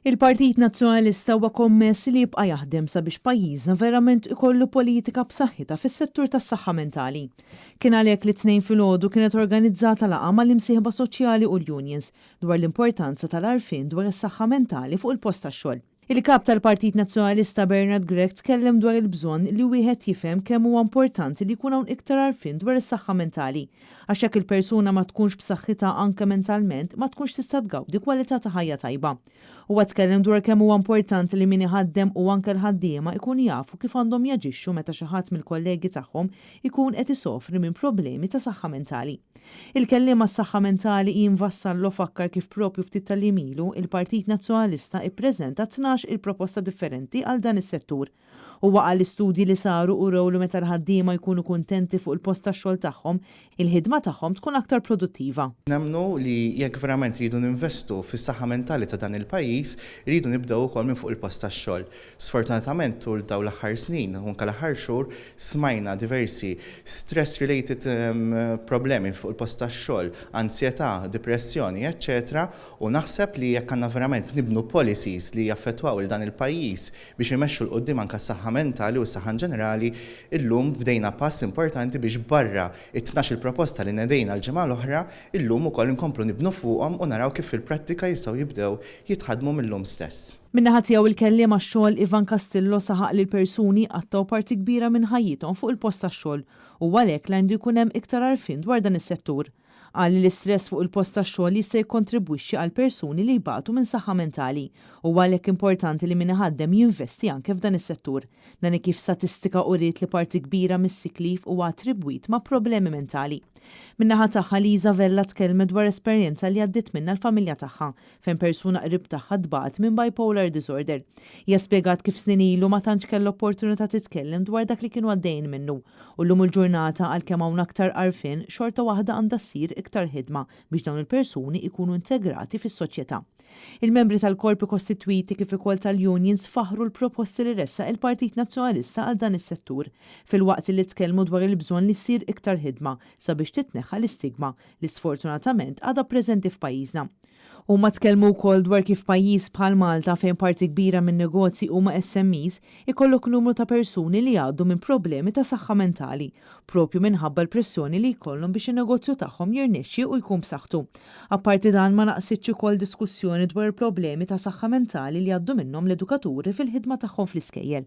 Il-Partit Nazzjonalista huwa kommess li jibqa' jaħdem sabiex pajjiżna verament ikollu politika b'saħħitha fis-settur tas-saħħa mentali. Kien għalhekk li t-Tnejn filgħodu kienet organizzata laqgħa mal-imsieħba soċjali u l-unions dwar l-importanza tal-għarfien dwar is-saħħa mentali fuq il-post tax-xogħol. Il-Kap tal-Partit Nazzjonalista Bernard Grech tkellem dwar il-bżonn li wieħed jifhem kemm huwa importanti li jkun hawn iktar għarfien dwar is-saħħa mentali. Għax jekk il-persuna ma tkunx b'saħħitha anke mentalment ma tkunx tista' tgawdi kwalità ta' ħajja tajba. Huwa tkellem dwar kemm huwa importanti li min iħaddem u anke l-ħaddiema jkunu jafu kif għandhom jaġixxu meta xi ħadd mill-kollegi tagħhom ikun qed isofri minn problemi ta' saħħa mentali. Il-Kelliem għas-Saħħa Mentali Ian Vassallo fakkar kif propju ftit tal-jiem ilu, il-Partit Nazzjonalista ippreżenta 12 il-proposta differenti għal dan is-settur. Huwa qal li studji li saru urew li meta l-ħaddiema jkunu kuntenti fuq il-post tax-xogħol tagħhom, il-ħidma tagħhom tkun aktar produttiva. Nemmnu li jekk verament irridu ninvestu fis-saħħa mentali ta' dan il-pajjiż, irridu nibdew ukoll minn fuq il-post tax-xogħol. Sfortunatament tul dawn l-aħħar snin u anke l-aħħar xhur smajna diversi stress related problemi fuq il-post tax-xogħol, anzjetà, dipressjoni, eċċetera u naħseb li jekk għandna verament nibnu policies li jaffettwaw 'il dan il-pajjiż biex imexxu 'l quddiem anke s-saħħa mentali u s-saħħa inġenerali, illum bdejna pass importanti biex barra it-tnax-il proposta li nedejna l-ġimgħa l-oħra, illum ukoll inkomplu nibnu fuqhom u naraw kif fil-prattika jistgħu jibdew jitħaddmu mil-lum stess. Min-naħa tiegħu il-kelliem għax-xogħol Ivan Castillo saħaq li l-persuni jqattgħu parti kbira minn ħajjithom fuq il-post tax-xogħol u għalhekk li għandu jkun hemm iktar għarfien dwar dan is-settur. Qal li l-istress fuq il-post tax-xogħol jista' jikkontribwixxi għal persuni li jbatu minn saħħa mentali u għalhekk importanti li min iħaddem jinvesti anke f'dan is-settur. Dan hekk kif statistika uriet li parti kbira mis-sick leave huwa attribwit ma' problemi mentali. Min-naħa tagħha Lisa Vella tkellmet dwar esperjenza li għaddiet minnha l-familja tagħha fejn persuna qrib tagħha tbagħat minn bipolar disorder. Hija spjegat kif snin ilu ma tantx kellha opportunità titkellem dwar dak li kienu għaddejjin minnu u llum il-ġurnata għalkemm hawn aktar għarfien xorta waħda għandha ssir iktar ħidma biex dawn il-persuni jkunu integrati fis-soċjetà. Il-membri tal-korpi kostitwiti kif ukoll tal-unions faħħru l-proposti li ressaq il-Partit Nazzjonalista għal dan is-settur, filwaqt li tkellmu dwar il-bżonn li ssir iktar ħidma sabiex titneħħa l-istigma li sfortunatament għadha preżenti f'pajjiżna. Huma tkellmu wkoll dwar kif pajjiż bħal Malta fejn parti kbira min-negozji huma SMEs, ikollok numru ta' persuni li jgħaddu minn problemi ta' saħħa mentali, propju minħabba l-pressjoni li jkollhom biex in-negozju tagħhom jirnexxi u jkun b'saħħtu. Apparti dan ma naqsitx ukoll diskussjoni dwar il-problemi ta' saħħa mentali li jgħaddu minnhom l-edukaturi fil-ħidma tagħhom fl-iskejjel.